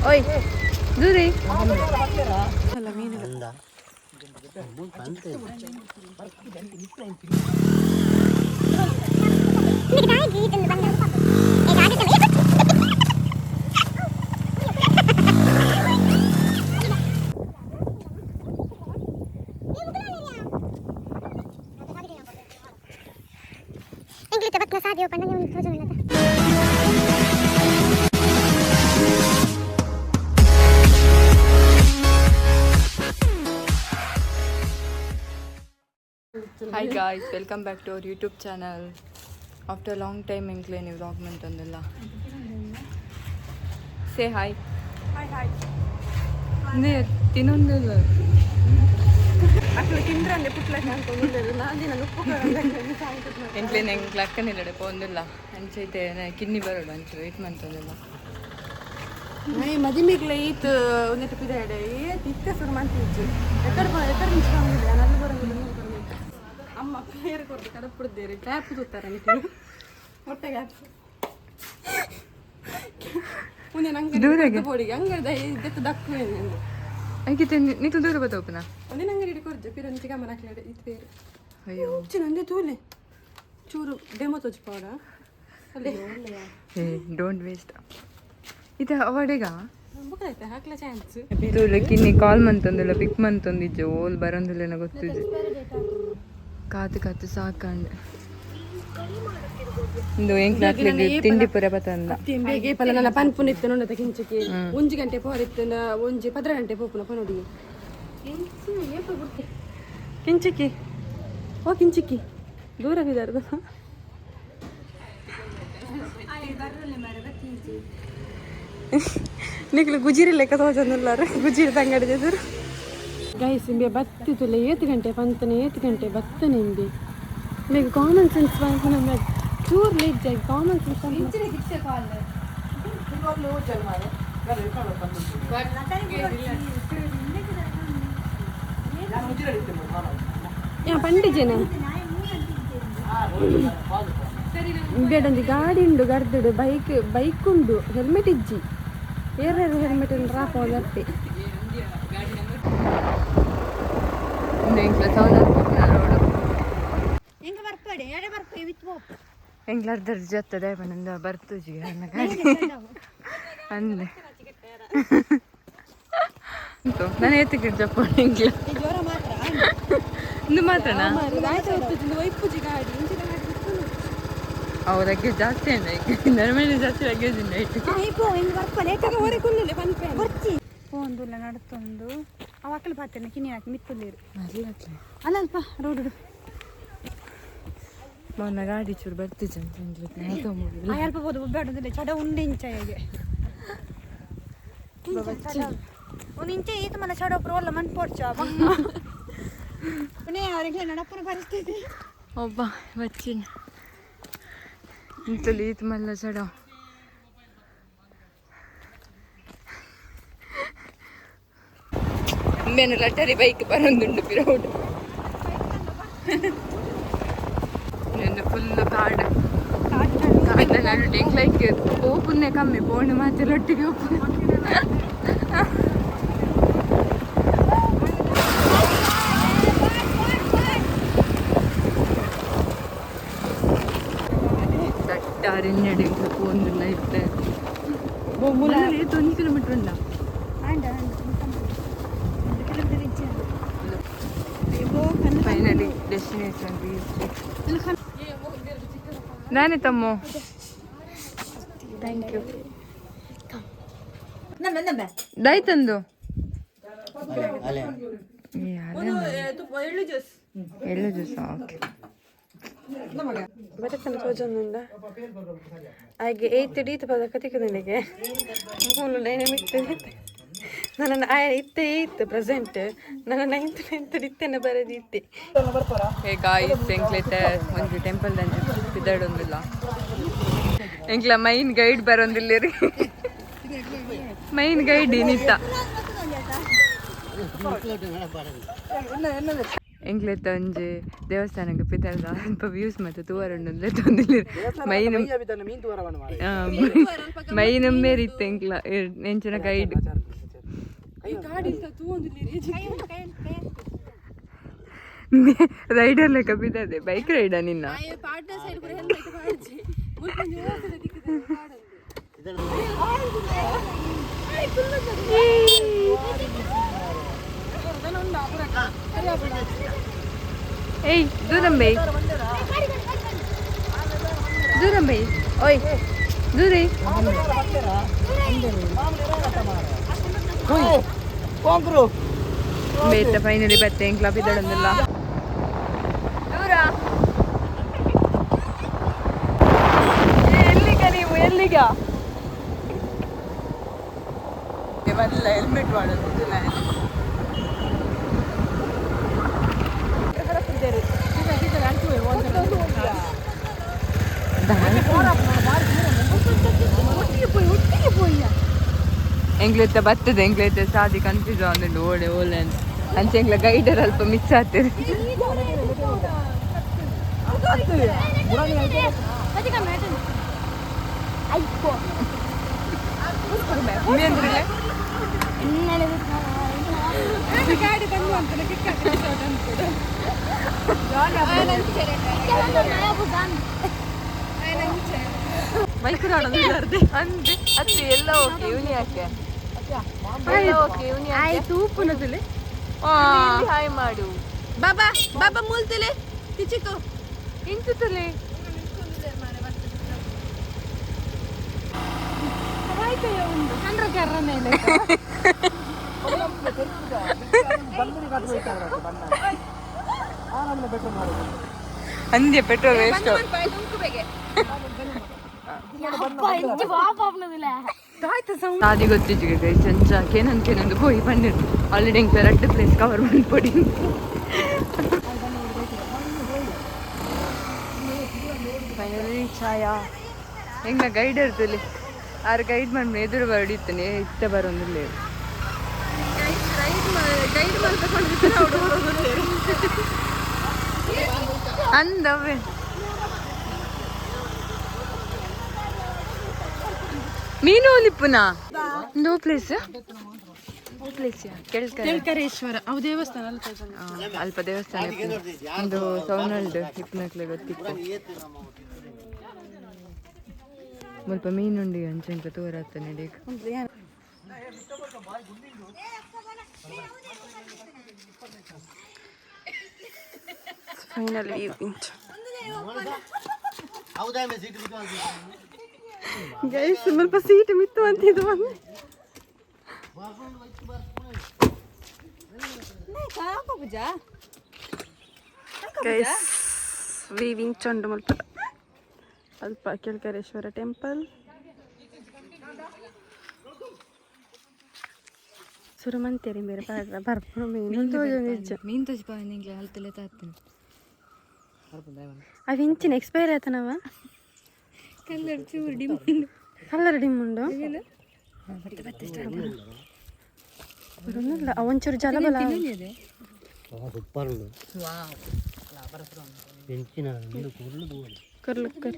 ಓಯ್ ದೂರಿ. Hi guys, welcome back to our YouTube channel. After long time ಎಂಕ್ಲೆ ನೀವು vlog ಮಂತೊಂದಿಲ್ಲ. Say hi. Hi hi. ತಿನ್ನೊಂದಿಲ್ಲ. ಅಕ್ಲು ತಿಂದ್ರಲ್ಲೇ ಪುಟ್ಲಕ್ಕೆ ಅನ್ಕೊಂಡಿಲ್ಲ ನಾದಿನ ಉಪ್ಪು. ಎಂಕ್ಲೇನೆ ಎಂಕ್ಲೆ ಅಕ್ಕನಿಲ್ಲಡೆ ಪೋಂದಿಲ್ಲ. ಅಂಚೈತೆ ಕಿನ್ನಿ ಬರೋಡು ಅಂಚ ವೇಟ್ ಮಂತೊಂದಿಲ್ಲ. ಮದಿಮಿಗ್ಲ ಈತ್ ಒಂದೆಟ್ಟು ಪಿದಾಡೆ ಏತ್ ಇತ್ತೆ ಶುರು ಮಾಡ್ತಿಜ್ಜು. ಎಕ್ಕಡೆ ಎಕ್ಕಡೆ ನಿಂಚ್ಕೊಂಡಿಲ್ಲ, ನಲ್ಲು ಬರಂಗಿಲ್ಲ, ನಲ್ಲು ಬರಂಗಿಲ್ಲ. ಅಮ್ಮ ಪೇರು ಕೊಡ್ದು ಕಡಪುಡ್ದೇರಿ ಟ್ಯಾಪ್ ತೂತಾರ ನಿಕ್ಲು ಹೊಟ್ಟೆಗೆ ಗ್ಯಾಪ್ ಉಂದೆ ನಂಗೆ ದೂರಗೆ? ಬೋಡಿಗೆ ಹಂಗದ ಇದಕ್ಕೆ ದಕ್ಕು ಏನು. ಐಕಿತೆ ನಿಕ್ಲು ದೂರ ಬತ್ತೋಪನ. ಒಂದೇ ನಂಗೆ ಇಡಿ ಕೊರ್ಜು ಪಿರ ಒಂಚಿ ಗಮನ ಹಾಕ್ಲಾಡೆ ಇತ್ತು ಪೇರು. ಅಯ್ಯೋ. ನಂದೇ ತೂಲೆ ಚೂರು ಡೆಮೋ ತೋಜ್ ಪೌಡ ಅಲ್ಲೇ. ಏ, don't waste ಇದು ಅವಡೆಗ. Book ಹಾಕ್ಲ chance. ತೂಲೆ, ಕಿನ್ನಿ ಕಾಲ್ ಮಂತೊಂದಿಲ್ಲ, ಪಿಕ್ ಮಂತೊಂದಿಜ್ಜೆ. ಓಲ್ ಬರೋಂದಿಲ್ಲ ಗೊತ್ತಿಜ್ಜೆ. ಕಾತು ಕಾತು ಸಾಕಂಡ್. ಇಂದು ಎಂಕ್ಲಾಕ್ಲಿಗೆ ತಿಂಡಿ ಪೂರ ಬತ್ತಂದ. ಬೇಗ ಪಲ ನನ್ನ ಪನ್ಪುನ ಇತ್ತು ನೋಡದ ಕಿಂಚಕ್ಕೆ ಒಂಜಿ ಗಂಟೆ ಪೋರ್ ಇತ್ತು, ಒಂಜಿ 12 ಗಂಟೆ ಪೋಪುನ ಪನೋಡಿ. ಕಿಂಚಿಕ್ಕಿ, ಓ ಕಿಂಚಿಕ್ಕಿ, ದೂರ ಬಿದಾರ್ದು. ನಿಕ್ಲು ಗುಜಿರಿ ಲೆಕ್ಕ ತೋಜೊಂದುಲ್ಲಾರ ಗುಜಿರಿ ತಂಗಡಿ ಎದುರು. ಗೈಸ್, ಇಂಬೆ ಬತ್ತಿ ತುಲೆ ಏತ್ ಗಂಟೆ ಪಂತನೆ, ಏತ್ ಗಂಟೆ ಬತ್ತನೆ. ಇಂಬೆ ಮೇಗ್ ಕಾಮನ್ ಸೆನ್ಸ್ ಪನ್ಪುನ ಚೂರು ಲೇಜ್ಜಾಗಿ ಕಾಮನ್ ಸೆನ್ಸ್. ಯಾ ಪಂಡಿಜೇನ ಬೇಡೊಂಜಿ ಗಾಡಿ ಉಂಡು, ಗರ್ದುಡು ಬೈಕ್ ಬೈಕ್ ಉಂಡು, ಹೆಲ್ಮೆಟ್ ಇಜ್ಜಿ. ಏರೇರು ಹೆಲ್ಮೆಟ್ ರಾಪೋದತ್ತೆ. ಇಂದು ಎಂಕ್ಲ ಸೌದತ್ತಿ ರೋಡು. ಎಂಕ್ಲ ಅರ್ಧ ಜತ್ತದ ಪನಂದ ಬರ್ತುಜಿ ಅನ್ನ ಗಾಡಿ ಅಂದೆ. ನಾನು ಏತಕ್ಕೆ ಜಪ್ಪ ಎಂಕ್ಲ ಇಂದು ಮಾತ್ರನಾ? ಒಯ್ಪುಜಿ ಗಾಡಿ ಇಂಚಿನ ಗಾಡಿ. ಅವು ಲಗೇಜ್ ಜಾಸ್ತಿ ಉಂಡು ಈಗ. ನನ್ನ ಮೇಲೆ ಜಾಸ್ತಿ ಲಗೇಜ್ ಉಂಡು ಐಟ್. ಹೊರೆ ಕುಲ್ಲುಲೆ ಪನ್ಪೆ. ಪೋಂದುಲ್ಲ ನಡತೊಂದು ಅವ ಅಕ್ಕಲು ಪಾತೆರ್ನ ಕಿನ್ನಿ ಹಾಕಿ ಮಿತ್ತುಲ್ಲೇರು ಅಲ್ಲ ಅಲ್ಪ ರೋಡ್. ಮೊನ್ನ ಗಾಡಿ ಚೂರು ಬರ್ತಿಜ ಅಂತ. ಆ ಅಲ್ಪ ಬೋದು ಬೇಡದಿಲ್ಲ. ಚಡ ಉಂಡು ಇಂಚ ಹೇಗೆ ಒಂದು ಇಂಚ ಈತ ಮನ ಚಡ ಒಬ್ಬರು ಒಲ್ಲ ಮನ್ ಪೋಡ್ಚ ಪುನೇ ಅವ್ರಿಗೆ ನಡಪ್ಪನ ಪರಿಸ್ಥಿತಿ. ಒಬ್ಬ ಬಚ್ಚಿನ ಇಂತಲ್ಲಿ ಈತ್ ಮಲ್ಲ ಚಡ. ಇಂಬೇನು ಲಟರಿ ಬೈಕ್ ಬರೊಂದುಂಡು ಪಿರೋಡು. ಇನ್ನೊಂದು ಫುಲ್ ಕಾಡು ಕಾಡಿನ ನಡುಟು. ಎಂಕ್ಲೈಕ್ ಪೋಪುನ್ನೆ ಕಮ್ಮಿ ಪೋಣು ಮಾತ್ರ ಒಟ್ಟಿಗೆ ಹೋಪುನೆ. ದಟ್ಟ ಅರಣ್ಯಡ್ ಎಂಕ್ಲ ಪೋಂದುಲ್ಲ ಇತ್ತೆ. ಒಂದು ಕಿಲೋಮೀಟರ್ ಉಂಡ. ಆಂಡ ಆಂಡ ಕಿಲೋಮೀಟರ್ ಇಂಚ. Finally destination reach. ನಾನೇ ತಮ್ಮು. Thank you. ದಾಯ್ತಂದು ಎಳ್ಳು ಜ್ಯೂಸ್. ಎಳ್ಳು ಜ್ಯೂಸ್, ಓಕೆ. ಬರತನ ತೋಜೊಂದುಂಡ ಹಾಗೆ ಏತ್ ಡೀತ್ ಪದ ಕತಿಕದನಿಗೆ ಮೂಲು ನೈನ ಮಿತ್ತು ನನ್ನ ಇತ್ತೆ ಏತ್ ಪ್ರೆಸೆಂಟ್ ನನ್ನ ನೈನ್ತ್ ನೈನ್ತ್ ಇತ್ತೆನ ಬರದಿತ್ತೆ. ಹೇ ಗಾಯ್ಸ್, ಎಂಕ್ಲೈತೆ ಒಂಜಿ ಟೆಂಪಲ್ ದಂಚಿ ಪಿದಡೊಂದಿಲ್ಲ. ಎಂಕ್ಲ ಮೈನ್ ಗೈಡ್ ಬರೋಂದಿಲ್ಲ ರೀ. Main guide ನಿತ್ತ. ಎಂಕ್ಲೆತ್ತ ಒಂಜಿ ದೇವಸ್ಥಾನಕ್ಕೆ ಪಿದರ್ದ ಅಲ್ಪ ವ್ಯೂಸ್ ಮತ್ತು ತೂವರುಂಡು ಲೆತ್ತೊಂದಿಲ್ಲ ಮೈನ್ ಮೈನೊಮ್ಮೆ ಇತ್ತು ಎಂಕ್ಲ ಎಂಚಿನ ಗೈಡ್. ರೈಡರ್ ಲೆಕ್ಕ ಬಿದ್ದದೆ ಬೈಕ್ ರೈಡರ್ ನಿನ್ನ. ಏಯ್ ದೂರಂ ಬೈ, ದೂರಂ ಬೈ, ಓಯ್ ದೂರಿ. ಬೇತ ಫೈನಲಿ ಬತ್ತೆ ಎಂಕ್ಲ ಬಿದ್ದಡೊಂದಿಲ್ಲ ದೂರ. ಎಲ್ಲಿಗ ನೀವು, ಎಲ್ಲಿಗ? ಬರಲ್ಲ, ಹೆಲ್ಮೆಟ್ ಮಾಡೋದು. ಎಂಗ್ಲೈತೆ ಬರ್ತದೆ, ಎಂಗ್ಲೈತೆ ಸಾದಿ ಕನ್ಫ್ಯೂಸ್ ಆಂದುಂಡು ಓಡೆ ಓಲೆ ಅಂತ. ಅಂಚೆ ಎಂಗ್ಲ ಗೈಡರ್ ಅಲ್ಪ ಮಿಸ್ ಆಗ್ತದೆ. ಬೈಕ್ ಅಂದೆ ಅತ್ತೆ ಎಲ್ಲ ಓಕೆ, ಇವನಿ ಯಾಕೆ ಎಲ್ಲ ಓಕೆ, ಇವನಿ ಆಯ್ತು ಉಪ್ಪುನದುಲೆ. ಹಾಯ್ ಮಾಡು. ಬಾಬಾ ಬಾಬಾ ಮೂಲ್ತಲೆ ತಿಚಿಕೋ. ಇಂಚುತ್ತಲೆ. ಅಂದ್ಯ ಪೆಟ್ರೋಲ್ ವೇಸ್ಟ್. ಸಾದಿ ಗೊತ್ತಿಜ್ಜಿಗೆ ಗೈಸ್, ಅಂಚ ಕೇನಂದ್ ಕೇನಂದು ಪೋಯಿ ಪಂಡಿರು. ಆಲ್ರೆಡಿ ಎಂಕ್ ರಡ್ಡ್ ಪ್ಲೇಸ್ ಕವರ್ ಮನ್ಪೊಡಿ. ಫೈನಲಿ ಛಾಯಾ ಎಂಗ್ನ ಗೈಡ್ ಇರ್ತಲೆ ಆರು ಗೈಡ್ ಮನ್ಪು ಎದುರು ಬರಡಿತ್ತನೆ ಇತ್ತ ಬರೊಂದಿಲ್ಲ. ಗೈಡ್ ಅಂದವೇ ಮೀನು ಒಲಿಪುನಾ ನೋ ಪ್ಲೇಸ್ ಓ ಪ್ಲೇಸ್ ಕೇಳ್ತಾರೆ. ಕೇಳ್ಕರೇಶ್ವರ ಅವು ದೇವಸ್ಥಾನ ಅಲ್ಪ. ಅಲ್ಪ ದೇವಸ್ಥಾನ ಇಪ್ಪುನ. ಒಂದು ಸೌನಲ್ಡ್ ಇಪ್ಪನಕ್ಲೆ ಗೊತ್ತಿತ್ತು. ಮುಲ್ಪ ಮೀನುಂಡಿ ಅಂಚೆಂಕ ತೂರಾತ ನಡೀಕ್. ಫೈನಲಿ ಗೈಸ್, ಸ್ವಲ್ಪ ಸೀಟ್ ಮಿತ್ತು ಅಂತಿದ್ದು ಬಂದು. ಗೈಸ್, ವೀವಿಂಗ್ ಚಂಡು ಮಲ್ಪ ಅಲ್ಪ ಕೇಳ್ಕರೇಶ್ವರ ಟೆಂಪಲ್ ಸುರಮಂತೇರಿ ಬೇರೆ ಪಾಡ್ರ ಬರ್ಪುಣ ಮೀನು ತೋಜೊಂದಿಜ್ಜ. ಮೀನು ತೋಜಿಪ ನಿಂಗೆ ಅಲ್ತಲೆ ತಾತ್ತೀನಿ. ಅವು ಇಂಚಿನ ಎಕ್ಸ್ಪೈರ್ ಆಯ್ತನವ. ಕಲ್ಲರ್ ಚೂರು ಡಿಮ್. ಕಲ್ಲರ್ ಡಿಮ್ ಉಂಡು ಬರೋದಿಲ್ಲ. ಒಂಚೂರು ಜಲ ಬಲ. ಸೂಪರ್ ಉಂಡು ಎಂಚಿನ ಒಂದು ಕುರ್ಲು ದೂರ. ಕರ್ಲು ಕರ್.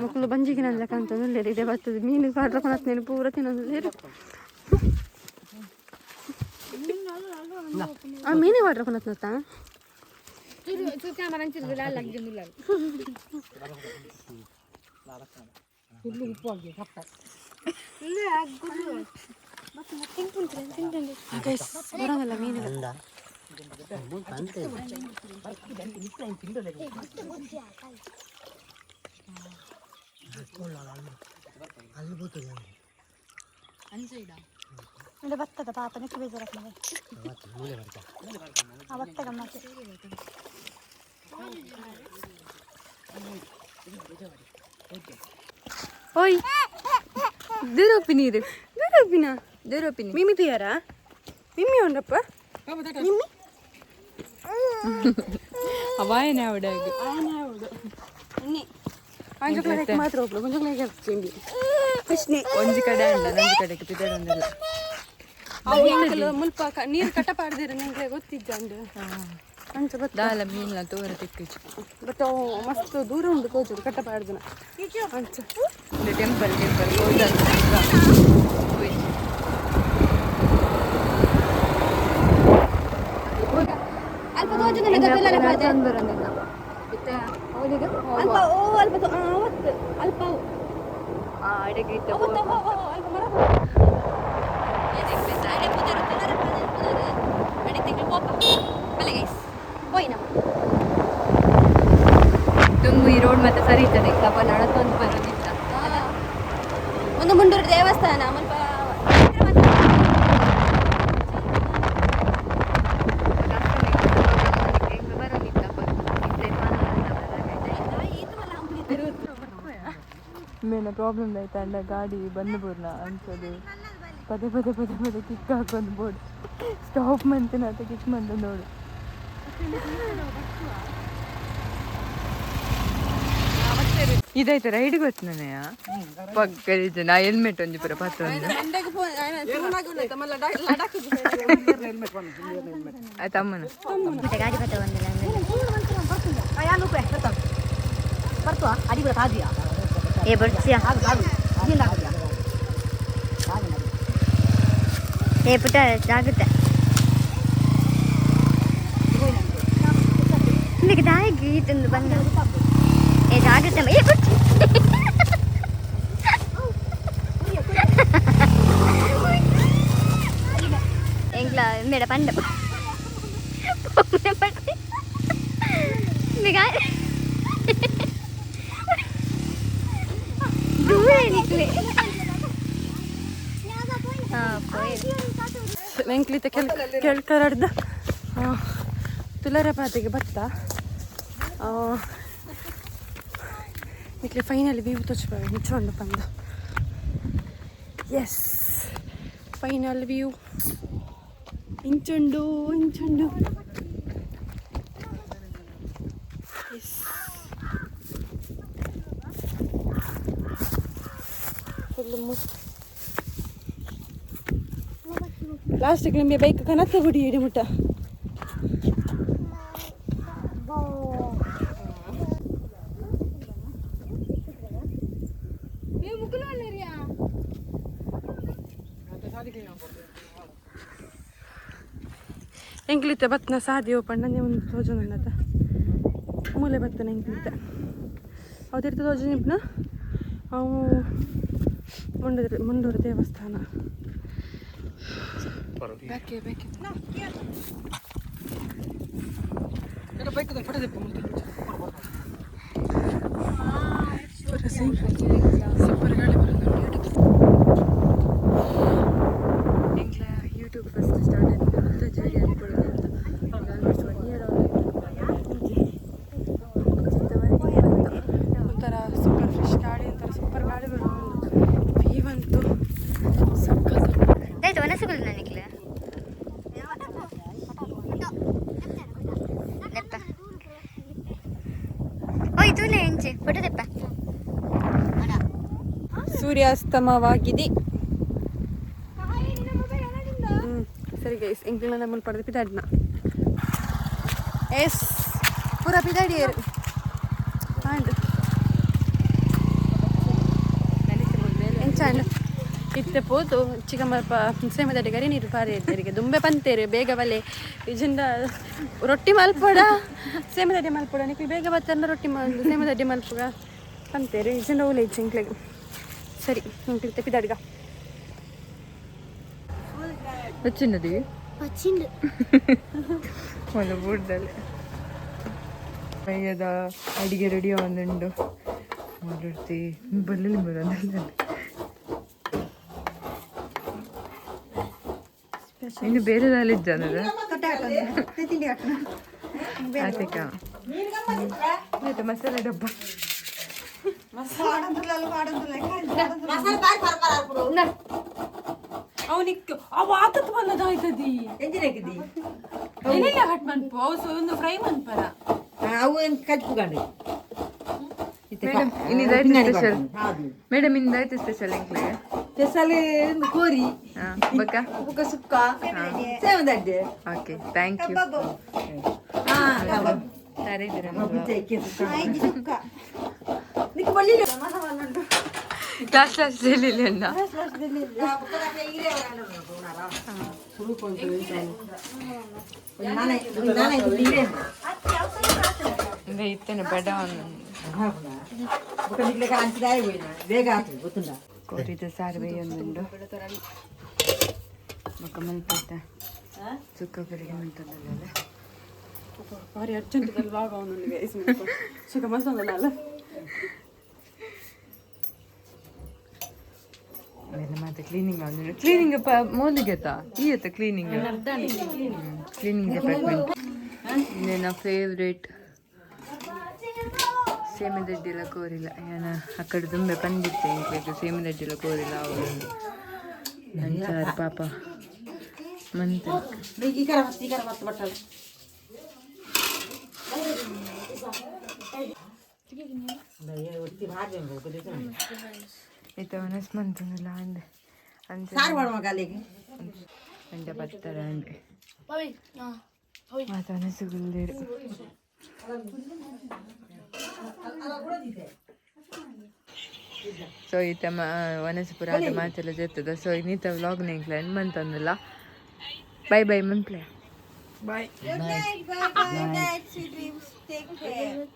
ಮಕ್ಕಳು ಬಂಜಿಗೆ ನನ್ನ ಕಾಣ್ತದೆ ಇದೆ ಬರ್ತದೆ. ಮೀನು ಪಾಡ್ರ ಕೊನತ್ನೇನು ಪೂರ ತಿನ್ನೋದು. ಆ ಮೀನು ವಾಡ್ರ ಕೊನತ್ನತ್ತ. ಬರೋದಲ್ಲ ಮೀನು. ಅಂತೆ. ಬತ್ತದ ಪಾಪ ನೆಕ್ಕು ಬೇಜಾರಾಗ್ತದೆ. ಆ ಬತ್ತ ಗಮ್ಮತ್ತೆ. ಓಯ್ ದೂರಪ್ಪಿ ನೀರು. ದೂರಪ್ಪಿನ. ದೂರಪ್ಪಿನಿ. ಮಿಮಿ ತುಯಾರ ಮಿಮ್ಮಿ ಉಂಡಪ್ಪ ಮಿಮ್ಮಿ. ಅವಾಯನೆ ಅವಡಾಗ ಮಾತ್ರ ಒಬ್ಳು ಕೊಂಚ. ಒಂಜಿ ಕಡೆ ಅಂಡ ಒಂಜಿ ಕಡೆಗೆ ಪಿದಡೊಂದಿಲ್ಲ. ಮುಲ್ಪ ನೀರು ಕಟ್ಟ ಪಾಡ್ದಿರ ನಿಂಗೆ ಗೊತ್ತಿಜ್ಜಂಡು ಅಂಚ ಬತ್ತ. ದಾಲ ಮೀನ್ಲ ತೋರ ತಿಕ್ಕುಜಿ. ಬಟ್ ಅವು ಮಸ್ತ್ ದೂರ ಉಂಡು ತೋಜುಡು ಕಟ್ಟ ಪಾಡ್ದನ ಅಂಚ. Temple temple. ಅಲ್ಪ ತೋಜುಂದಿಲ್ಲ ಅಲ್ಪ ಓ ಅಲ್ಪ ಅವತ್ತು ಅಲ್ಪ ಅವು. ಅವತ್ತು ಅವು, ಅವು, ಅಲ್ಪ ಮರ. ತುಂಬು ಈ ರೋಡ್ ಮತ್ತೆ ಸರಿ ಇರ್ತದೆ ಕಪ ನಡತೊಂದು ಬರೋದಿಲ್ಲ. ಒಂದು ಮುಂಡೂರು ದೇವಸ್ಥಾನ ಮುಲ್ಪ. ಮೇನ ಪ್ರಾಬ್ಲಮ್ ಆಯ್ತಾ ಅಂಡ ಗಾಡಿ ಬಂದು ಬೂರ್ನ ಅನ್ಸೋದು ಪದೇ ಪದೇ ಪದೇ ಪದೇ ಕಿಕ್ ಹಾಕೊಂಡು ಬೋರ್ಡ್ ಸ್ಟಾಪ್ ಮಂತಿನ ಅಂತ ಕಿಕ್ ಮಂತ ನೋಡು. ಇದಾಯ್ತು ರೈಡ್ ಗೊತ್ತು ನನಯ ಪಕ್ಕ ನಾ ಹೆಲ್ಮೆಟ್ ಒಂಜಿ ಪೂರ ಪತ್ತೊಂದು. ಆಯ್ತು ಅಮ್ಮನ. ಏ ಬರ್ಸಿಯಾ ಏ ಪುಟ್ಟ ಜಾಗ್ರತೆ ನಿಮಗೆ ದಾಯಿ ಗೀತಂದು ಬಂದ ಏ ಜಾಗ್ರತೆ ಏ ಪುಟ್ಟ. ಎಂಗ್ಲ ಮೇಡ ಪಂಡ ದೂರ ನಿಕ್ಲೆ ಹಾ ಪೋಯ್. ಎಂಕ್ಲಿತ ಕೆಲ್ ಕೆಳ್ಕರಡ್ದ ತುಲಾರಪಾತಿಗೆ ಬತ್ತ ನಿಕ್ಲೆ ಫೈನಲಿ ವ್ಯೂ ತೋಚ್ಪ ನಿಚ್ಚೊಂಡು ಪಂದ. ಎಸ್ ಫೈನಲ್ ವ್ಯೂ ಇಂಚುಂಡು ಇಂಚುಂಡು. ಎಸ್ ಫುಲ್ ಲಾಸ್ಟಿಗೆ ನಿಮಗೆ ಬೈಕ್ ಕನತ್ತ ಗುಡಿ ಇಡಿ ಮುಟ್ಟ. ಎಂಕ್ಲಿತ್ತೆ ಬತ್ತನ ಸಾದಿ ಓಪಣ್ಣ ಒಂದು ತೋಜೊಂದುಂಡತ ಮೂಲೆ ಬತ್ತನ ಎಂಕ್ಲಿತ್ತೆ ಅವು ತಿರ್ತು ತೋಜ ನಿಂಪುನ ಅವು ಮುಂಡೂರು ಮುಂಡೂರು ದೇವಸ್ಥಾನ ಬೇಕೆ ಬೇಕೆ. ಸೂಪರ್ ಗಾಳಿ ಬರೋದು. ಎಂಕ್ಲ ಯೂಟ್ಯೂಬ್ ಫಸ್ಟ್ ಸ್ಟಾರ್ಟ್ ಆಯ್ತು ಜೋಡಿ ಅನ್ಕೊಳ್ಳೋದು ಅಂತ ಆಲ್ಮೋಸ್ಟ್ ಒನ್ ಇಯರ್ ಒಂಥರ ಸೂಪರ್ ಫ್ರೆಶ್ ಗಾಳಿ, ಒಂಥರ ಸೂಪರ್ ಗಾಳಿ ಬರೋದು. ವ್ಯೂ ಅಂತೂ ಸಖತ್. ಆಯ್ತು ಒನಸುಗಳು ನನಗೆ ದೆಪ್ಪ ಓಯ್ ತೂಲೆ ಎಂಚೆ ಫೋಟೋ ದೆಪ್ಪ. ಸೂರ್ಯಾಸ್ತಮವಾಗಿದೆ. ಸರಿ ಗೈಸ್, ಎಂಕ್ಲೆನ ಮುಲ್ಪ ಪಿದಾಡ್ನ. ಎಸ್ ಪೂರ ಪಿದಾಡಿಯರು ಆಂಡ್ ಎಂಚಾಂಡ್ ಇತ್ತೆ ಪೋತು ಚಿಕ್ಕಮ್ಮಪ್ಪ ಸೇಮದಡಿ ಗರಿ ನೀರು ಪಾರಿ ಇದ್ದರಿಗೆ ದುಂಬೆ ಪಂತೇರು ಬೇಗ ಬಲೆ ಇಜಿಂದ ರೊಟ್ಟಿ ಮಲ್ಪೊಡ ಸೇಮದಡ್ಡಿ ಮಲ್ಪೊಡ ನಿಕ್ಲು ಬೇಗ ಬತ್ತಂಡ ರೊಟ್ಟಿ ಮಲ್ ಸೇಮದಡ್ಡಿ ಮಲ್ಪುಗ ಪಂತೇರು ಇಜಿಂದ ಓಲೆ ಇಜ್ಜಿ ಎಂಕ್ಲೆಗ್. ಸರಿ ಎಂಕ್ಲು ಪಿದಾಡ್ಗ. వచ్చినది ಪಚ್ಚಿಂಡು. ಒಂದು ಬೂಡ್ದಲ್ಲಿ ಮಯ್ಯದ ಅಡಿಗೆ ರೆಡಿ ಒಂದುಂಡು ಮೂರುರ್ತಿ ಬಲ್ಲಲ್ಲಿ ಬರೋದಿಲ್ಲ. ಇನ್ನು ಬೇರೆ ಇದ್ದಾನಲ್ಲ ಆತಕ ಆಯ್ತು ಮಸಾಲೆ ಡಬ್ಬ. ಅವನಿಕ್ ಅವ ಆತತ್ ಮಲ್ಲದ ಆಯ್ತದಿ. ಎಂಜಿನ? ಎಲ್ಲಿಲ್ಲ ಕಟ್ ಮನ್ಪು ಅವು ಒಂದು ಫ್ರೈ ಮನ್ಪರ. ಅವು ಕಜ್ಪುಗಂಡು. ಮೇಡಮ್, ಇನ್ನಿದಾಯ್ತು ಸ್ಪೆಷಲ್? ಮೇಡಮ್, ಇಂದಾಯ್ತು ಸ್ಪೆಷಲ್ ಎಂಕ್ಲೆಗೆ? ಸ್ಪೆಷಲ್ ಕೋರಿ. ಹಾ, ಬಕ್ಕ? ಬುಕ್ಕ sukka ಸೇವಂದಡ್ಡೆ. Okay, thank you. Last last ಅಣ್ಣ. ಇತ್ತೇನೆ ಬೇಡ. ಬೇಗ ಆಗ್ತದೆ ಗೊತ್ತುಂಟ. ಕೋರಿದ ಸಾರು ಬೇಯೊಂದುಂಡು. ಬೊಕ್ಕ ಮಲ್ಪತ್ತ ಸುಕ್ಕ ಕರಿಗೆ ಮಂತಂದಲ್ಲ. ಭಾರಿ ಅರ್ಜೆಂಟ್ ಲಾಗ್ ಅವನೊಂದಿಗೆ ಸುಖ ಮಲ್ತೊಂದಲ್ಲ. ಅವೆಲ್ಲ ಮಾತ್ರ ಕ್ಲೀನಿಂಗ್ ಒಂದು ಕ್ಲೀನಿಂಗ್ ಮೋದಿಗೆತ ಈ ಅತ್ತ ಕ್ಲೀನಿಂಗ್ ಕ್ಲೀನಿಂಗ್ ಡಿಪಾರ್ಟ್ಮೆಂಟ್. ನನ್ನ ಫೇವ್ರೇಟ್ ಸೇಮದಡ್ಡಿಲ ಕೋರಿಲ್ಲ ಏನ ಅಕ್ಕಡೆ ತುಂಬೆ ಪಂದಿತ್ತೆ ಇಂಕ್ಲೆಗ್ ಸೇಮದಡ್ಡಿಲ ಕೋರಿಲ್ಲ ಅವರು ಅಂಚಾರು ಪಾಪ ಮಂತ. ಈ ಕರ ಮತ್ತೆ ಈ ಕರ ಮತ್ತೆ ಬಟ್ಟಲು. ಇತ್ತ ಮನಸ್ ಮಂತಂದಿಲ್ಲ ಅಂದೆ ಅಂಚ. ಸಾರು ಮಾಡುವ ಕಾಲಿಗೆ. ಅಂಚ ಬತ್ತರ ಅಂದೆ ಮಾತ ಮನಸ್ಸುಗುಲ್ದೇರು. ಸೊ ಈತ ವನಸಪುರ ಆದ ಮಾತೆಲ್ಲ ಜೊತೆದ. ಸೊ ಇನ್ನಿತ ವ್ಲಾಗ್ ನೆಂಕ್ಲ ಎಂಡ್ ಮಂತಂದಿಲ್ಲ. ಬೈ ಬೈ ಮನ್ಪ್ಲೆ. Good night, bye bye, night, sweet dreams, take care.